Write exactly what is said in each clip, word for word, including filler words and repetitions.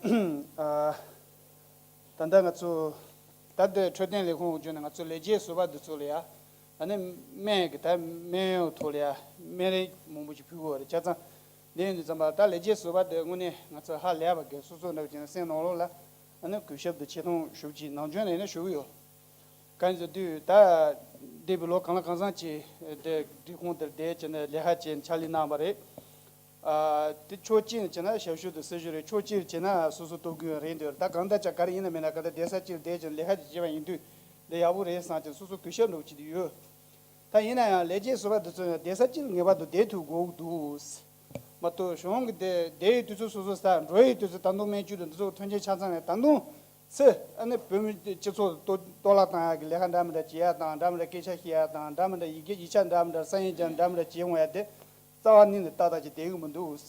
ཨ། ད་ལྟ་ང་ཚོ་ད་ལྟ་འཕྲོད་བསྟེན་ལས་ཁུངས་འོག་བརྒྱུད་ནས་ང་ཚོ་ལས་བྱེད་ཟུར་པ་འདི་ཚོ་ལ་ཡ། ཨ་ནི་སྨན་གྱི་ད་སྨན་ཡོད་ཐོག་ལ་ཡ་སྨན་རིགས་མང་པོ་ཞིག་ཕུལ་དགོས་པ་རེད། བྱས་ཙང་འདི་ཡིན་དུས་ཙམ་པ་ད་ལས་བྱེད་ཟུར་པ་འདི་དངོས་གནས་ང་ཚོ་ཧ་ལས་པ་གི་སོ་སོ་འདྲ་བོ་བྱས་ན་སེམས་ནང་ལོགས་ལ་ཨ་ནི་གུས་ཞབས་དང་ཆེ་མཐོང་ཞེ་པོ་ཅིག་ནམ་རྒྱུན་ནས་ནི་ཞུ་གི་ཡོད། གང་ཡིན་ཟེར་དུས་ད་འདས་པའི་ལོ་གང་ལ་གང་འཚམ་ཅིག་དེ་སྒྲིག་ཁོངས་དེར་བསྡད་བྱས་ནས་ལས་ཀ་བྱས་ནས་ཕྱག་ལས་གནང་བ་རེད། ཨ། དེ་ཕྱོགས་གཅིག་ནས་བྱས་ན་ཞབས་ཞུ་དང་སྲི་ཞུ་རེད། ཕྱོགས་གཅིག་བྱས་ན་སོ་སོ་སྟོབས་ཀུན་རེད་འདུག་ད་གང་ལྟར་ཅག་ག་རེ་ཡིན་ན་མིན་ན་ག་ད་བསྡད་ས་གཅིག་ལ་བསྡད་ཀྱང་ལས་ཀ་ཅིག་བྱས་པ་ཡིན་དུས་འདི་ཡག་པོ་རེད་བསམ་ཀྱང་སོ་སོ་གུས་ཞབས་འདྲ་བོ་བྱེད་དུ་ཡོད། ད་ཡིན་ན་ཡང་ལས་བྱེད་ཟུར་པ་འདི་ཚོ་ཡང་བསྡད་ས་གཅིག་ལ་ངེས་པར་དུ་བསྡད་ཐུབ་དགོས་འདུག་མ་གཏོགས་གཞུང་གི་དེ་བསྡད་ཡོད་དུས་ཚོད་སོ་སོ་ས་འགྲོ་ཡོད་དུས་ཚོད་ད་དུང་སྨན་བཅོས་དང་འདི་ཚོ་མཐུན་རྐྱེན་ཆ་ཚང་ནས་ད་དུང་ཚེ་ཨ་ནི་བོད་མི་སྤྱི་ཚོགས་གཏོར་གཏོར་བརླག་བཏང་ཡག་གི་ལས་ཀ་འདྲ་མི་འདྲ་བྱེད་ཡག་དང་། འདྲ་མི་འདྲ་སྐད་ཆ་བཤད་ཡག་དང་། འདྲ་མི་འདྲ་ཡི་གེ་ཡིག་ཆ་འདྲ་མི་འདྲ་ས་ཡིན་ཀྱང་འདྲ་མི་འདྲ་བྱེད་འོང་ཡག་དེ་རྩ་བ་ཉིད་ནས་ཏག་ཏག་ཅིག་བསྡད་ཀྱི་མི་འདུག་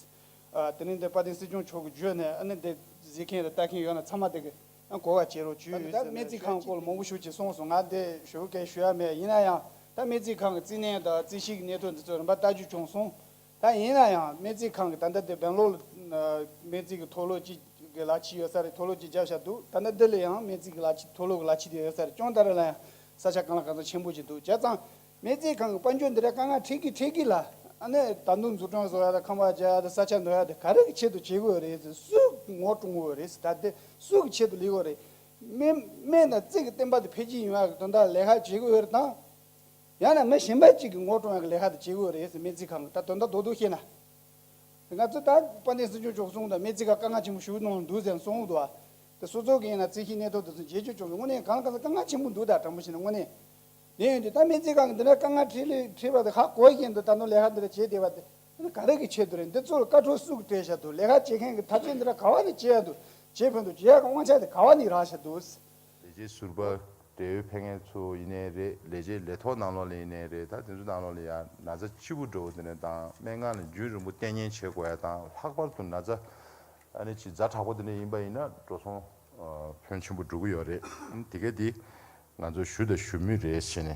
ཨ། དེ་རིང་འདི་དཔལ་ལྡན་སྲིད་སྐྱོང་མཆོག་གི་བརྒྱུད་ནས་ཨ་ནི་འདི་གཟིགས་མཁན་དང་ལྟ་མཁན་ཡོད་ན་ཚང་མ་དེ་གི་ཨ་གོ་བ་བྱེད་རོགས་བྱོས། ད་ལྟ་སྨན་རྩིས་ཁང་སྐོར་ལ་མང་པོ་ཞིག་ཅིག་གསུངས་སོང་། ང་འདི་ཞུ་སྐད་ཞུ་ཡ་མེད། ཡིན་ན་ཡང་ད་སྨན་རྩིས་ཁང་གི་རྩིས་ནན་དང་རྩིས་ཞིབ་ཀྱི་གནད་དོན་འདི་ཚོ་རིམ་པ་ལྟ་རྒྱུ་བྱུང་སོང་། ད་ཡིན་ན་ཡང་སྨན་རྩིས་ཁང་གི་ད་ལྟ་དེ་སྦེང་ལོར་ལ་སྨན་རྩིས་ཀྱི་མཐོ་སློབ་ཅིག་གི་ལག་ཁྱེར་ཡོད་ས་རེད། མཐོ་སློབ་ཅིག་བརྒྱབ་བཞག་འདུག་ད་ལྟ་འདི་ལ་ཡང་སྨན་རྩིས་ཀྱི་ལག་ཁྱེར་མཐོ་སློབ་ཀྱི་ལག་ཁྱེར་དེ་ཡོད་ས་རེད། ཀྱང་ད་རེ་ལ་ཡང་ས་ཆ་གང་ལ་གང་འཚམ་ཆེན་པོ་ཅིག་འདུག་བྱས་ཙང་སྨན་རྩིས་ཁང་གི་དཔལ་འབྱོར་འདི་འདྲ་དཀའ་ངལ་འཕྲད་ཀྱི་འཕྲད་ཀྱི་ལ། ཨ་ནི་ད་དུང་འཛུགས་སྐྲུན་བཟོ་ཡ་དང་ཁང་པ་རྒྱག་ཡ་དང་ག་རེ་གི་ཆེད་དུ་བྱེད་དགོས་རེད་ཟེར་སུས་ངོ་སྤྲོད་དགོས་རེད་ཟེར། ད་དེ་སུ་གི་ཆེད་དུ་ལས་དགོས་རེད། སྨན་སྨན་དང་རྩིས་ཀྱི་བསྟན་པ་དེ་འཕེལ་རྒྱས་ཡོང་ཡ་གི་དོན་དག་ལས་ཀ་བྱེད་དགོས་རེད་དང་། ཡང་ན་མི་གཞན་པ་གཅིག་གིས་ངོ་སྤྲོད་ཡག་གི་ལས་ཀ་དེ་བྱེད་དགོས་རེད་ཟེར། སྨན་རྩིས་ཁང་གི་ད་དོན་དག་རྡོག་རྡོག་བཤད་ན། ང་ཚོ་ད་དཔལ་ལྡན་སྲིད་སྐྱོང་མཆོག་གསུངས་དང་སྨན་རྩིས་ཁང་དཀའ་ངལ་ཆེན་པོ་ཞིག་གནང་འདུག་ཟེར་གསུངས་འདུག་ཨ། དེ་སོ་སོ་གི་ཡིན་ན་རྩིས་ཞིབ་གནད་དོན་དེ་ཚོ་བྱེད་རྒྱུ་བྱུང་སོང་། དངོས་གནས་གང་ལ་གང་འཚམ་དཀའ་ངལ་ཆེན་པོ་འདུག་ད་དྲང་པོ་བཤད་ན་དངོས་གནས། དེ་ཡིན་དུས་ད་སྨན་རྩིས་ཁང་གི་འདི་འདྲ་དཀའ་ངལ་འཕྲད་ལས་འཕྲད་པ་དེ་ཧ་གོ་བཞིན་དུ་ད་དུང་ལས་ཀ་འདི་འདྲ་བྱེད་བསྡད་པ་དེ་ག་རེ་གི་ཆེད་དུ་རེད། འདི་ཚོ་ལ་བཀའ་འཁྲོལ་སུ་གིས་སྤྲད་བཞག་འདུག་ལས་ཀ་བྱེད་མཁན་གྱི་ཐབས་ཇུས་འདི་འདྲ་ག་བ་ནས་བྱེད་ཡག་འདུག་བྱེད་ཕོད་འདུག་བྱེད་ཡག་གི་དབང་ཆ་དེ་ག་བ་ནས་རག་བཞག་འདུག་ལས་བྱེད་ཟུར་པ། འབྲེལ་ཡོད་ཕན་ངེས་ཚོ་ཡིན་ནའི་རེད། ལས་བྱེད་ལས་ཐོག་ནང་ལོགས་ལ་ཡིན་ནའི་རེད། ད་དེ་ཚོ་ནང་ལོགས་ལ་ཡང་ན་ཚ་ལྕི་པོ་འདྲ་བོ་དེ་འདྲ་དང་། སྨན་ཁང་ལ་རྒྱུན་རིང་པོ་བསྟེན་གཉེར་བྱེད་དགོས་ཡ་དང་། ལྷག་པར་དུ་ན་ཚ་ཨ་ནི་ཅིག་ཛ་དྲག་པོ་དེ་འདྲ་ཡིན་པ་ཡིན་ན་འགྲོ་སོང་ཕོན་ཆེན་པོ་འགྲོ་གི་ཡོད་རེད། དེ་ག་དེ་ང་ཚོ་ཞུ་དང་ཞུ་མུས་རེད་བྱས་ནས།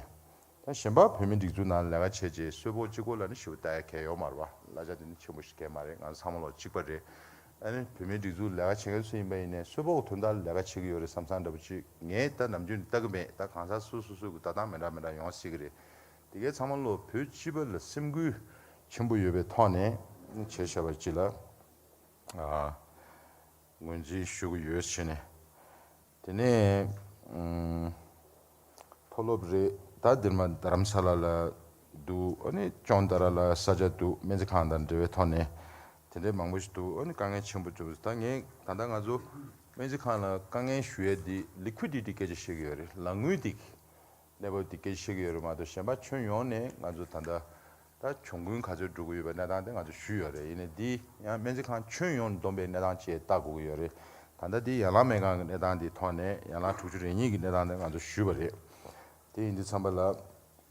ད་གཞན་པ་བོད་མིའི་སྒྲིག་འཛུགས་ནང་ལས་ཀ་བྱས་རྗེས་གསོལ་ཕོགས་གཅིག་པོ་ལ་ནི་ཞེ་པོ་ལྟ་ཡ་གལ་ཡོད་མ་རེད་པ། གླ་ཆ་དེ་ནི་ཆེན་པོ་ཞིག་གལ་མ་རེད། ང་ཚོ་ཚང་མ་ལོག་གཅིག་པ་རེད། ཨ་ནི་བོད་མིའི་སྒྲིག་འཛུགས་ལས་ཀ་བྱེད་མཁན་ཚོ་ཡིན་པ་ཡིན་ནའི་གསོལ་ཕོགས་དོན་དག་ལ་ལས་ཀ་བྱེད་ཀྱི་ཡོད་རེད་བསམ་བསམ་འདྲ་པོ་ཅིག་ངས་ད་ནམ་རྒྱུན་ལྟ་གི་མེད། ད་གང་ཟག་སོ་སོ་སོ་སོ་གི་ལྟ་སྟངས་མི་འདྲ་མི་འདྲ་ཡོང་སྲིད་ཀྱི་རེད། དེ་གའི་ཚང་མ་ལོག་བོད་སྤྱི་པ་ལ་སེམས་འགུལ་ཆེན་པོ་ཡོད་པའི་ཐོག་ནས་བྱས་བཞག་པ་ཅིག་ལ། ཨ། ངོས་འཛིན་ཞུ་གི་ཡོད་བྱས་ནས། དེ་ནས་ཨམ། མཐོ་སློབ་རེད། ད་འདིར་མ་རྡ་རམ་ས་ལ་ལ་འདུག་ཨ་ནི་ཅོང་ཏ་ར་ལ་ས་ཆ་འདུག་སྨན་རྩིས་ཁང་དང་འབྲེལ་བའི་ཐོག་ནས་དེ་འདྲའི་མང་པོ་ཞིག་འདུག་ཨ་ནི་དཀའ་ངལ་ཆེན་པོ་བྱུང་སོང་། ད་ངས་ད་ལྟ་ང་ཚོ་སྨན་རྩིས་ཁང་ལ་དཀའ་ངལ་ཞུ་ཡས་འདི་ལི་ཁུ་ཌི་ཊི་སྐད་ཆ་བཤད་ཀྱི་ཡོད་རེད། ལག་དངུལ་འདི་གནས་བབ་འདི་སྐད་ཆ་བཤད་ཀྱི་ཡོད་རེད་མ་གཏོགས། གཞན་པ་ཁྱོན་ཡོངས་ནས་ང་ཚོ་ད་ལྟ་ད་གྱོང་གུན་ག་ཚོད་འགྲོ་གི་ཡོད་པའི་གནས་སྟངས་དེ་ང་ཚོ་ཞུས་ཡོད་རེད། ཡིན་ནའི་འདི་ཡང་སྨན་རྩིས་ཁང་ཁྱོན་ཡོངས་བསྡོམས་པའི་གནས་སྟངས་བཅས་ལྟ་དགོས་ཀྱི་ཡོད་རེད། ད་ལྟ་འདི་ཡན་ལག་སྨན་ཁང་གི་གནས་སྟངས་འདི་ཐོག་ནས་ཡན་ལག་དྲུག་ཅུ་རེ་གཉིས་ཀྱི་གནས་སྟངས་དེ་ང་ཚོ་ཞུས་པ་རེད། དེ་ཡིན་དུས་ཙམ་པ་ལ་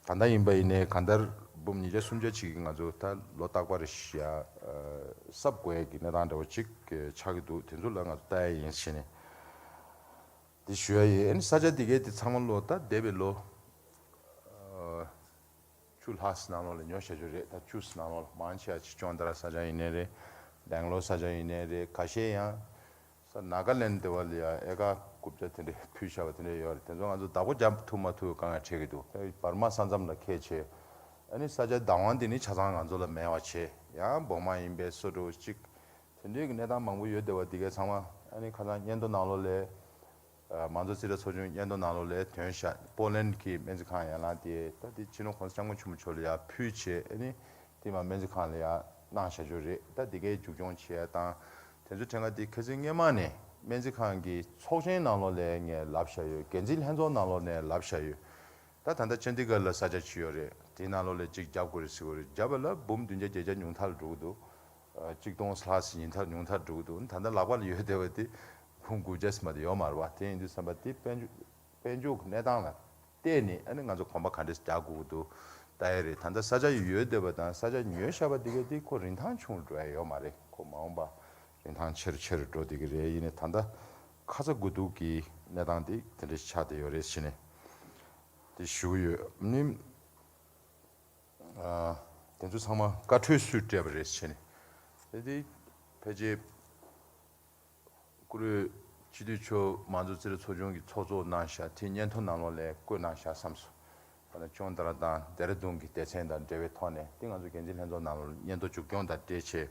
ད་ལྟ་ཡིན་པ་ཡིན་ནའི་གང་ལྟར་འབུམ་ཉིས་བརྒྱ་སུམ་བརྒྱ་ཅིག་གིས་ང་ཚོ་ད་ལོ་རྟག་པར་ཡ་གསབ་དགོས་ཡས་ཀྱི་གནས་སྟངས་འདྲ་བོ་ཅིག་ཆགས་ཀྱི་འདུག་དེ་ཚོ་ལ་ང་ཚོ་ལྟ་ཡ་ཡིན་བྱས་ནས། འདི་ཞུ་ཡ་ཡིན། ཨ་ནི་ས་ཆ་འདི་གའི་དེ་ཚང་མ་ལོ་ད་འདས་པའི་ལོ་ཨ་བཅུ་ལྷག་ཙམ་ནང་ལོགས་ལ་ཉོ་བཞག་རྒྱུ་རེད། ད་བཅུ་ཙམ་ནང་ལོགས་ལ་མང་ཆེ་བ་ཅིག་ཅོང་ཏ་ར་ས་ཆ་ཡིན་ནའི་རེད། སྦེང་ལོར་ས་ཆ་ཡིན་ནའི་རེད། ཁ་ཤས་ཡང་ས་ནཱ་ག་ལེན་ཌི་དེ་བ་ལ་ཡ་ཨེ་ཀར་དགུ་བརྒྱ་དེ་འདྲའི་ཕུལ་བཞག་པ་དེ་འདྲ་ཡོད་རེད། དེ་ཚོ་ང་ཚོ་བདག་པོ་རྒྱབ་ཐུབ་མ་ཐུབ་དཀའ་ངལ་འཕྲད་ཀྱི་འདུག་བར་མ་ས་མཚམས་ལ་ཁེལ་བྱས། ཨ་ནི་ས་ཆ་བདག་དབང་དེ་ནི་ཆ་ཚང་ང་ཚོ་ལ་མེད་པ་བྱས། ཡང་སྦོ་མ་ཡིན་པའི་བཟོ་འདྲ་བོ་ཅིག་དེ་འདྲའི་གི་གནས་སྟངས་མང་པོ་ཡོད་བསྡད་པ་འདི་གའི་ཚང་མ་ཨ་ནི་ཁ་སང་སྙན་ཐོ་ནང་ལོགས་ལ། ཨ། མང་གཙོ་རྩིས་ཁྲ་ཚོགས་ཆུང་སྙན་ཐོ་ནང་ལོགས་ལ་ཐོན་ཤག་པོ་ལན་གྱི་སྨན་རྩིས་ཁང་ཡན་ལག་དེ་ད་དེ་སྤྱི་ནོར་༸གོང་ས་༸སྐྱབས་མགོན་ཆེན་པོ་མཆོག་ལ་ཡར་ཕུལ་བྱས། ཨ་ནི་དེ་མ་སྨན་རྩིས་ཁང་ལ་ཡར་གནང་བཞག་རྒྱུ་རེད། ད་དེ་གའི་མཇུག་སྐྱོང་བྱེད་ཡ་དང་། དེ་ཚོ་དྲན་ག་དེ་ཁ་སང་སྔོན་མ་ནས་སྨན་རྩིས་ཁང་གི་ཚོགས་ཆེན་ནང་ལོགས་ལ་ངས་ལབ་བཞག་ཡོད། འགན་འཛིན་ལྷན་ཚོགས་ནང་ལོགས་ནས་ལབ་བཞག་ཡོད། ད་ད་ལྟ་ཅན་དི་གྷར་ལ་ས་ཆ་ཅིག་ཡོད་རེད། དེའི་ནང་ལོགས་ལ་ཅིག་རྒྱབ་དགོས་རེད་ཟེར་གྱི་ཡོད་རེད། རྒྱབ་པ་ལ་འབུམ་བདུན་བརྒྱ་བརྒྱད་བརྒྱ་ཉུང་མཐར་འགྲོ་གི་འདུག་ཨ། གཅིག་སྟོང་ལྷག་ཙམ་ཉུང་མཐར་ཉུང་མཐར་འགྲོ་གི་འདུག་ད་ལྟ་ལག་པ་ལ་ཡོད་བསྡད་པ་དེ་འབུམ་དགུ་བརྒྱ་ཙམ་མ་གཏོགས་ཡོད་མ་རེད་པ། དེ་ཡིན་དུས་ཙམ་པ་དེ་དཔལ་འབྱོར་དཔལ་འབྱོར་གྱི་གནས་སྟངས་ལ་བལྟས་ནས་ཨ་ནི་ང་ཚོ་གོམ་པ་ག་འདྲས་རྒྱག་དགོས་ཀྱི་འདུག་ལྟ་ཡ་རེད། ད་ལྟ་ས་ཆ་ཡོད་བསྡད་པ་དང་ས་ཆ་ཉོས་བཞག་པ་དེ་ག་དེ་ཁོ་རིན་ཐང་ཆུང་རུ་འགྲོ་ཡ་ཡོད་མ་རེད། ཁོ་མ་འོངས་པ་རིན་ཐང་ཆེ་རུ་ཆེ་རུ་འགྲོ་བསྡད་ཀྱི་རེད། ཡིན་ནའི་ད་ལྟ་ཁ་ཚ་དགོས་གཏུགས་ཀྱི་གནས་སྟངས་དེ་དེ་འདྲས་ཆགས་བསྡད་ཡོད་རེད་ཟེར་ནས། དེ་ཞུ་གི་ཡོད། ནི། ཨ། དེ་ཚོ་ཚང་མ་བཀའ་འཁྲོལ་སུས་སྤྲད་པ་རེད་ཟེར་ནས། དེ་དེ་ཕལ་ཆེར་ བཀུར་འོས་སྤྱི་འཐུས་མཆོག་མང་གཙོ་རྩིས་རིག་ཚོགས་ཆུང་གི་ཚོགས་གཙོ་གནང་བཞག་དེ་སྙན་ཐོ་ནང་ལོགས་ལ་བཀོད་གནང་བཞག་བསམ་སོང་། ད་ནི་ཅོང་ཏ་ར་དང་ལྡེ་ར་ལྡུན་གྱི་སྡེ་ཚན་དང་འབྲེལ་བའི་ཐོག་ནས་དེ་ང་ཚོ་འགན་འཛིན་ལྷན་ཚོགས་ནང་ལོགས་སྙན་ཐོ་མཇུག་སྐྱོང་དང་འབྲེལ་བྱས།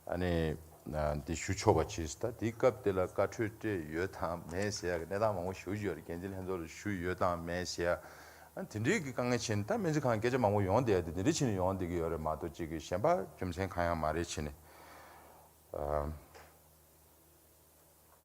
ཨ་ནི་འདི་ཞུ་ཆོག་པ་བྱས། ད་དེའི་སྐབས་དེ་ལ་བཀའ་འཁྲོལ་སྤྲད་ཡོད་དམ་མེད་ཟེར་ཡག་གི་གནས་སྟངས་མང་པོ་ཞེ་པོ་ཅིག་ཡོད་རེད། འགན་འཛིན་ལྷན་ཚོགས་ལ་ཞུས་ཡོད་དམ་མེད་ཟེར་ཡག་ཨ་དེ་འདྲའི་གི་དཀའ་ངལ་ཕྱིན། ད་སྨན་རྩིས་ཁང་སྐད་ཆ་མང་པོ་ཡོང་བསྡད་ཡག་དེ་དེ་འདྲའི་ཕྱིན་ཡོང་བསྡད་ཀྱི་ཡོད་རེད་མ་གཏོགས་ཅིག་གི་གཞན་པ་རྒྱུ་མཚན་གང་ཡང་མ་རེད། ཕྱིན་ནས། ཨ།